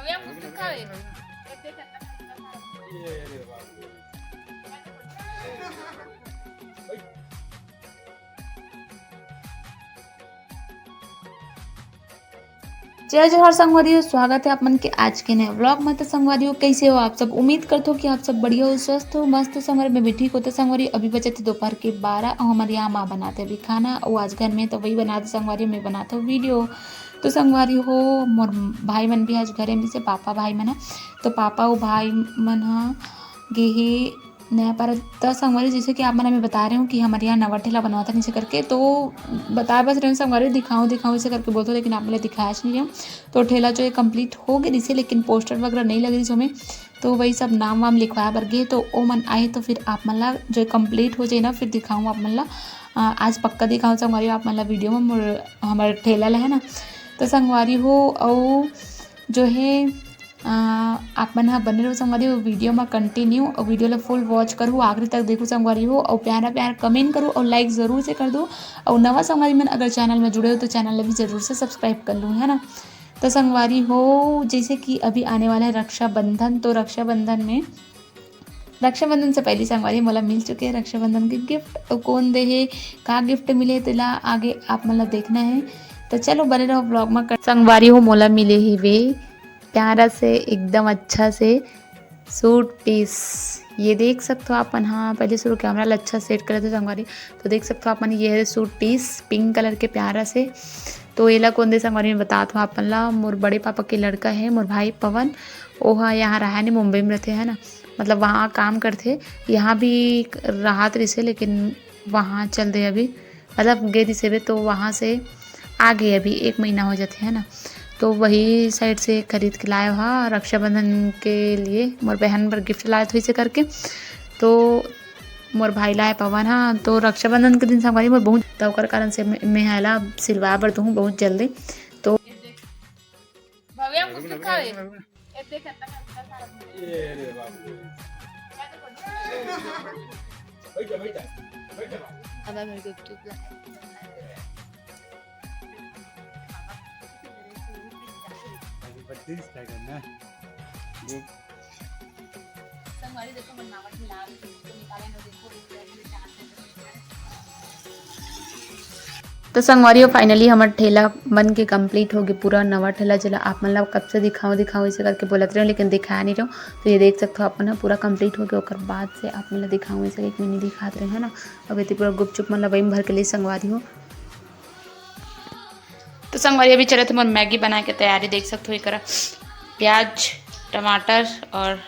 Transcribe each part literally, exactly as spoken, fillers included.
भैया, कुछ दिखावे। जय जोहार संगवारी हो, स्वागत है आप मन के आज के नए व्लॉग में। तो संगवारी हो, कैसे हो आप सब? उम्मीद करत हो कि आप सब बढ़िया हो, स्वस्थ हो, मस्त हो। संगवारी, मैं भी ठीक हो। तो संगवारी, अभी बजत हे दोपहर के बारह और हमर यहाँ माँ बनात हे अभी खाना। और आज घर में तो वही बनात हे संगवारी, मैं बनात हूँ वीडियो। तो संगवारी हो, मोर भाई मन भी आज घरे में से पापा भाई मन ह, तो पापा अउ भाई मन ह गे हे नया पारा। त संगवारी, जैसे कि आप मन ल मैं बता रहे हूँ कि हमर यहाँ नवा ठेला बनवात हे नीचे करके, तो बताए बस रहे हूँ संगवारी, दिखाऊँ दिखाऊँ ऐसे करके बोलत हो, लेकिन आप मन ल दिखाया नहीं रहे हूँ। तो ठेला जो है कंप्लीट हो गए रिसे, लेकिन पोस्टर वगैरह नहीं लगे रिसे ओमे, तो वही सब नाम वाम लिखवाए बर गे, तो ओ मन आए तो फिर आप मन ला जो कंप्लीट हो जाए ना, फिर दिखाऊँ आप मन ला। अ, आज पक्का दिखाऊँ संगवारी हो आप मन ला वीडियो में मोर, हमर ठेला ला है ना। तो संगवारी हो, अउ जो है, अ, आप मन ह बने रहो संगवारी हो वीडियो में कंटिन्यू, और वीडियो ला फुल वॉच करू, आखिरी तक देखू संगवारी हो, और प्यारा प्यार कमेंट करू और लाइक जरूर से कर दो। और नवा संगवारी मन अगर चैनल में जुड़े हो तो चैनल ला भी जरूर से सब्सक्राइब कर लूँ, है ना। तो संगवारी हो, जैसे कि अभी आने वाला है रक्षाबंधन, तो रक्षाबंधन में, रक्षाबंधन से पहले संगवारी मोला मिल चुके हैं रक्षाबंधन के गिफ्ट। अउ कौन दे हे, का गिफ्ट मिले, तेला आगे आप मन ला देखना है। तो चलो बने रहो व्लॉग में। संगवारी हो, मोला मिले हे वे प्यारा से, एकदम अच्छा से सूट पीस। ये देख सकते हो आप मन, हाँ, पहले शुरू कैमरा ला अच्छा सेट करे थे संगवारी, तो देख सकते हो आप मन, ये है सूट पीस पिंक कलर के प्यारा से। तो एला कौन दे संगवारी, मैं बतात हूँ आप मन ला, मोर बड़े पापा के लड़का है, मोर भाई पवन, ओहा यहाँ रहा नहीं, मुंबई में रहते है ना, मतलब वहाँ काम करते, यहाँ भी राहत रिसे, लेकिन वहाँ चल दे अभी, मतलब गे रिसे बे, तो वहाँ से आ गए, अभी एक महीना हो जाते है ना, तो वही साइड से खरीद के लाए हा रक्षाबंधन के लिए, मोर बहन बर गिफ्ट लाए थे इसे करके। तो मोर भाई लाए पवन हा, तो रक्षाबंधन के दिन संगवारी मोर बहुत, तो ओकर कारण से मैं, मैं एला सिलवा बर दूँ बहुत जल्दी। तो भव्या, कुछ दिखावे। ये देख, इतना, इतना सारा। ये रे बाप रे। बैठ जा, बैठ जा, बैठ जा। अब मेरे को चुप लगा। अभी बत्तीस का करना है। देख। संगवारी देखो, बनावट मिला रही है, इसको निकालेंगे, देखो, एक मिनट में चार से तो संगवारी हो, finally हमर ठेला बन के complete हो गए, पूरा नवा ठेला, जेला आप मन ला कब से दिखाऊं दिखाऊं इसे करके बोलत रहे, लेकिन दिखाया नहीं रहो। तो ये देख सकते हो आप मन ह, पूरा complete हो गया, ओकर बाद से आप मन ला दिखाऊं इसे, एक मिनट दिखात रहे, है ना। अब ये पूरा गुपचुप मन ला वही में भर के ले संगवारी हो। तो संगवारी अभी चलत हे मोर मैगी बनाए के तैयारी, देख सकते हो एकरा प्याज, टमाटर और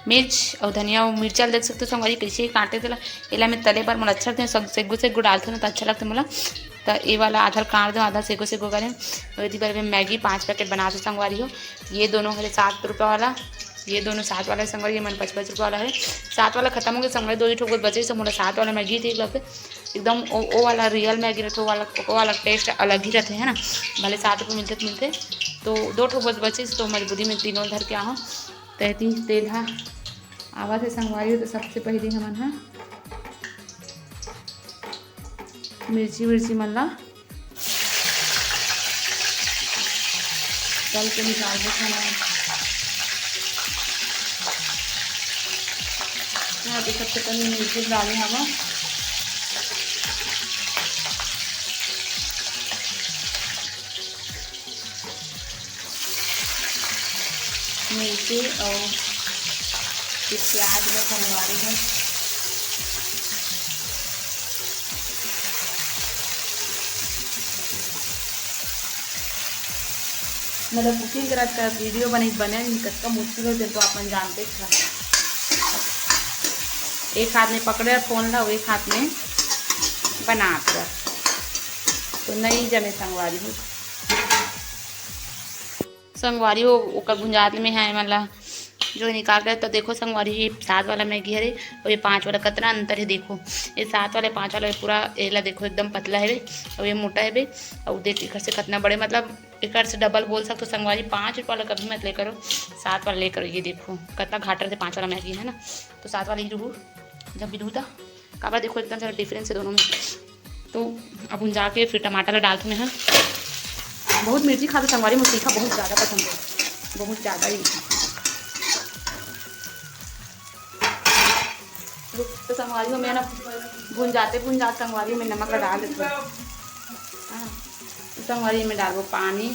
मिर्च अउ धनिया अउ मिर्चा ल देख सकते हो संगवारी, कैसे ही काटे तेला। एला मैं तले बर मोला अच्छा लगथे, सब सेगो सेगो डालथों ना, तो अच्छा लगथे मोला। तो ये वाला आधा ल काट दो, आधा सेगो सेगो करें। और एती बर मैं मैगी पाँच पैकेट बनाथों संगवारी हो। ये दोनों हरे सात रुपया वाला, ये दोनों सात वाला है संगवारी, ये मन पाँच पाँच रुपया वाला है। सात वाला खत्म हो गया संगवारी, दो ही ठोक बचे, से मोला सात वाला मैगी ठीक लगथे। एकदम ओ, ओ वाला रियल मैगी रहथे, ओ वाला, ओ वाला टेस्ट अलग ही रहथे, है ना। भले सात रुपये मिलथे तो मिलथे, तो दो ठो बस बचे, तो मजबूरी में तीनों धर के आहूँ। तैती तेल हा आवा थे संगवारी हो, तो सबसे पहले हमन हा मिर्ची विर्ची मन ला तल के निकाल देथे हमन। यहाँ पे सबसे पहले मिर्ची डाले हवा। मिर्ची और फिर प्याज ला संगवारी है। मतलब कुकिंग करत करत वीडियो बने, बने नहीं, कतका मुश्किल हो जाए तो आप मन जानते हैं। एक हाथ में पकड़े फोन ला, एक हाथ में बनात ला, तो नहीं जमे संगवारी हो। संगवारी हो, ओकर भुंजात में है, मतलब जो निकाल रहे, तो देखो संगवारी, ये सात वाला मैगी हरे और ये पाँच वाला, कतना अंतर है देखो। ये सात वाले पाँच वाला पूरा एला देखो, एकदम पतला है बे, और ये मोटा है बे। और देख एकर से कतना बड़े, मतलब एकर से डबल बोल सकते हो संगवारी। पाँच रुपया वाला कभी मत लेकर हो, सात वाला लेकर हो। ये देखो कतना घाटर से पाँच वाला मैगी है ना, तो सात वाला ही रहू, जब भी रहू था। काबर देखो एकदम सारा डिफरेंस है दोनों में। तो अब उन जाके फिर टमाटर ला डालथों मैं, हाँ। बहुत मिर्ची खाते संगवारी, मोर तीखा बहुत ज़्यादा पसंद है। बहुत ज़्यादा ही। तो संगवारी हो, मैं ना भुंजाते भुंजाते संगवारी हो, मैं नमक ला डाल देती हूँ, है ना। तो संगवारी हो, मैं डालबो पानी।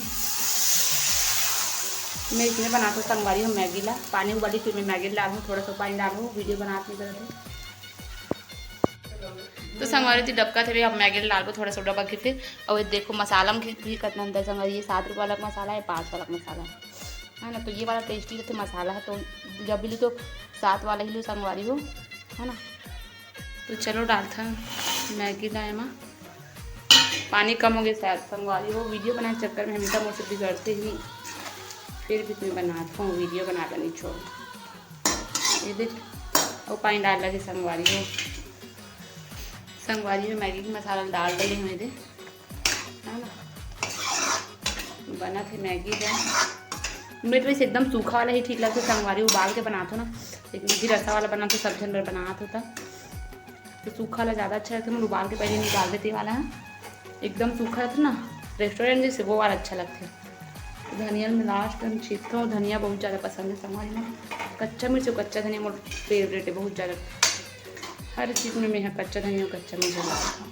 मैं इसमें बनात हूँ संगवारी हो मैगी ला। पानी उबाली, फिर मैं मैगी ला डालबो, थोड़ा सा पानी डालबो, वीडियो बनात नहीं करत हूँ। तो संगवारी हो, डबकत हे, अब मैगी ला डालबो थोड़ा सा डबक के फिर। और ये देखो मसाला में भी कितना अंतर संगवारी, ये सात रुपये वाला मसाला है, पाँच वाला मसाला है, है ना। तो ये वाला टेस्टी रहते मसाला है, तो जब भी लो तो सात वाला ही लो संगवारी हो, है ना। तो चलो डालत हन मैगी ला एमा। पानी कम हो गया शायद संगवारी हो, वीडियो बनाए चक्कर में हमेशा मोर से बिगड़ते ही, फिर भी मैं बनात हूँ, वीडियो बना के नहीं छोड़। ये देख, वो पानी डाल लगे संगवारी हो। संगवारी हो, मैगी के मसाला डाल डले हूँ, ये दे, है ना। बनत हे मैगी ला। मैं तो वैसे एकदम सूखा वाला ही ठीक लगता है संगवारी, उबाल के बनात हो ना, लेकिन यदि रसा वाला बनात हो, सब झन बर बनात हो तब तो सूखा वाला ज़्यादा अच्छा लगता है। मैं उबाल के पहले निकाल देती वाला है, एकदम सूखा रहता ना रेस्टोरेंट जैसे, वो वाला अच्छा लगता है। धनिया में लास्ट में छींटता हूँ, धनिया बहुत ज़्यादा पसंद है संगवारी हो। कच्चा मिर्च और कच्चा धनिया मोर फेवरेट है बहुत ज़्यादा। हर चीज़ में मैं यहाँ कच्चा धनिया और कच्चा मिर्च डालती हूँ।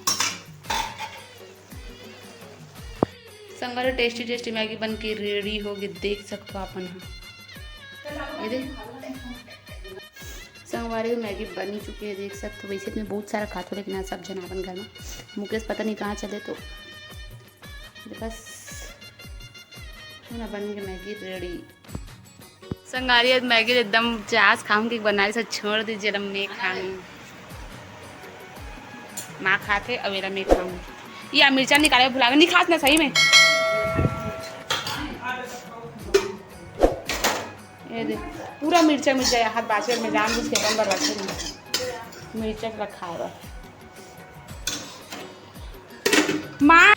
संगवारी हो, टेस्टी टेस्टी मैगी बन के रेडी हो गई, देख सकते हो आप मन ह। ये दे संगवारी हो, मैगी बन चुकी है, देख सकते हो। वैसे तो मैं बहुत सारा खात हो, लेकिन आज सब झन अपन घर में, मुकेश पता नहीं कहाँ चले, तो बस है ना, बन के मैगी रेडी। संगवारी हो, मैगी एकदम जास खाऊंगी, बनाई से छोड़ दीजिए, अब मैं खाऊंगी। माँ खाते, अब एला मैं खाऊंगी। ये मिर्चा निकाले भुला गए, नहीं खास ना सही में। ये दे, पूरा मिर्चा मिर्चा यहाँ बाचल में जान बुझ के अपन बर रखे नहीं। मिर्चा रखा है बस। माँ